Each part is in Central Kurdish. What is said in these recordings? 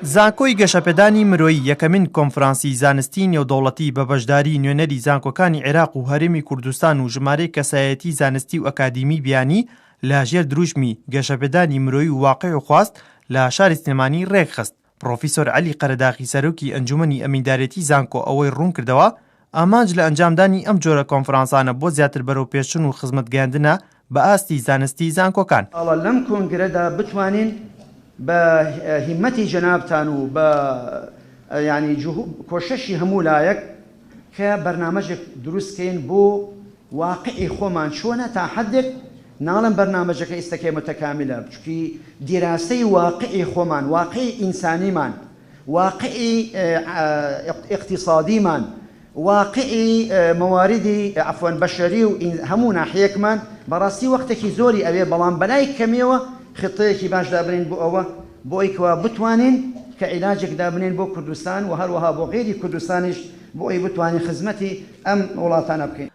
زانکۆی گەشەپێدانی مرۆیی یەکەمین کۆنفرانسی زانستی نێودەوڵەتی بە بەشداری نوێنەری زانکۆکانی عێراق و هەرێمی کوردستان و ژمارەیەک کەسایەتی زانستی و ئەکادیمی بیانی لە ژێر دروشمی، گەشەپێدانی مرۆیی و واقیع و خواست، لە شاری سلێمانی رێکخست. پڕۆفیسۆر عەلی قەرەداخی سەرۆکی ئەنجومەنی ئەمیندارێتی زانکۆ ئەوەی ڕوونکردەوە، ئامانج لە ئەنجامدانی ئەم جۆرە کۆنفرانسانە بۆ زیاتر بەرەوپێشچون و خزمەتگەیاندنە بە ئاستی زانستی زانکۆکان. ئاڵا لەم کۆنگرەدا بتوانین بە هیمەتی جەنابتان و بە یانی کۆششی هەموو لایەک کە بەرنامەجێک دروست کەین بۆ واقعی خۆمان چۆنە تا حەدێک ناڵێم بەرنامەجەکە ئیستەکەی متکاملە چونکی دیراسەی واقعی خۆمان واقعی ئینسانیمان واقعی ئیقتیسادیمان واقعی مواردی عەفوەن بەشەری و هەموو ناحیەکمان بەڕاستی وەختێکی زۆری ئەوێ بەڵام بەلای کەمیەوە خطەیەکی باش دابنێین بۆ ئەوە بۆ ئەوی کەوا بتوانین کە عیلاجێک دابنێین بۆ کوردستان و هەروەها بۆ غەیری کوردستانیش بۆ ئەوی بتوانین خزمەتی ئەم وڵاتانە بکەین.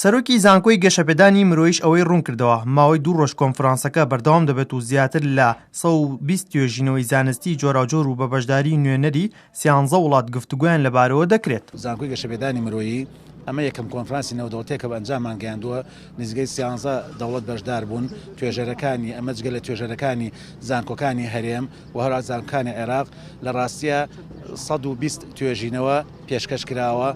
سەرۆکی زانکۆی گەشەپێدانی مرۆییش ئەوەی ڕوونکردەوە، ماوەی دوو ڕۆژ کۆنفرانسەکە بەردەوام دەبێت و زیاتر لە 120 توێژینەوەی زانستی جۆراوجۆر و بە بەشداری نوێنەری سیانزە وڵات گفتوگۆیان لەبارەوە دەکرێت. زانکۆی گەشەپێدانی مرۆیی، ئەمە یەکەم کۆنفرانسی نێودەوڵەتییە کە بە ئەنجاممان گەیاندووە، نزیکەی سیانزە دەوڵەت بەشدار بوون، توێژەرەکانی، ئەمە جگە لە توێژەرەکانی زانکۆکانی هەرێم و هەروەها زانکۆکانی عێراق، لە ڕاستییا 120 توێژینەوە پێشکەش کراوە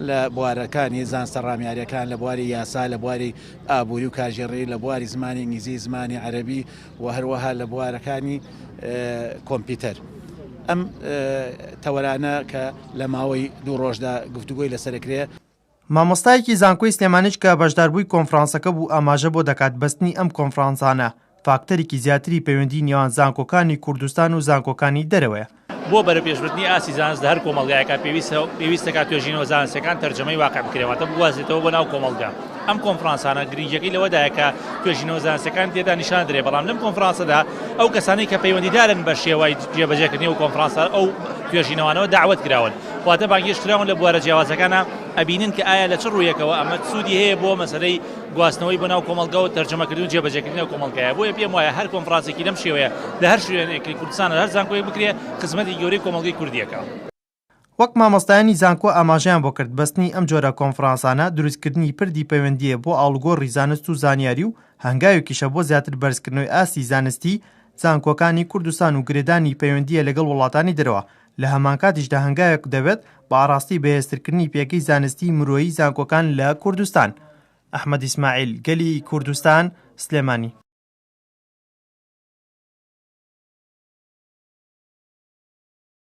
لە بوارەکانی زانستە ڕامیارییەکان، لە بواری یاسا، لە بواری ئابووری و کارگێڕی، لە بواری زمانی ئینگلیزی، زمانی عەرەبی و هەروەها لە بوارەکانی کۆمپیوتەر. ئەم تەوەرانە کە لە ماوەی دوو ڕۆژدا گفتوگۆی لەسەر کرێ. مامۆستایەکی زانکۆی سلێمانیش کە بەشداربووی کۆنفرانسەکە بوو ئاماژە بۆ دەکات بەستنی ئەم کۆنفرانسانە فاکتەرێکی زیاتری پەیوەندی نێوان زانکۆکانی کوردستان و زانکۆکانی دەرەوەیە. بۆ بەرەوپێشبردنی ئاستی زانست لە هەر کۆمەڵگایەکا پێویستە پێویستە کا توێژینەوە زانستیەکان تەرجەمەی واقع بکرێن واتە بگوازرێتەوە بۆ ناو کۆمەڵگا. ئەم کۆنفرانسانە گرنگیەکەی لەوەدایە کە توێژینەوە زانستیەکان تێدا نیشان درێ بەڵام لەم کۆنفرانسەدا ئەو کەسانەی کە پەیوەندیدارن بە شێوای جێبەجێکردنی ئەو کۆنفرانسە ئەو توێژینەوانەوە داوەت کراون واتە بانگهێشت کراون لە بوارە جیاوازەکانە ئەبینن کە ئایا لە چ ڕوویەکەوە ئەمە سوودی هەیە بۆ مەسەلەی گواستنەوەی بۆ ناو کۆمەڵگا و تەرجەمەکردن و جێبەجێکردنی ئەو کۆمەڵگایە بۆیە پێم وایە هەر کۆنفرانسێکی لەم شێوەیە لە هەر شوێنێکی کوردستان لە هەر زانکۆیەک بکرێ خزمەتی گەورەی کۆمەڵگەی کوردیەکە. وەک مامۆستایانی زانکۆ ئاماژەیان بۆ کرد، بەستنی ئەم جۆرە کۆنفرانسانە دروستکردنی پردی پەیوەندییە بۆ ئاڵوگۆڕی زانست و زانیاری و هەنگاوێکیشە بۆ زیاتر بەرزکردنەوەی ئاستی زانستی زانکۆکانی کوردستان و گرێدانی پەیوەندییە لەگەڵ وڵاتانی دەرەوە لە هەمانکاتیشدا هەنگاوێک دەبێت بە ئاڕاستەی بەهێزترکردنی پێگەی زانستی مرۆیی زانکۆکان لە کوردستان. ئەحمەد ئیسماعیل، گەلی کوردستان، سلێمانی.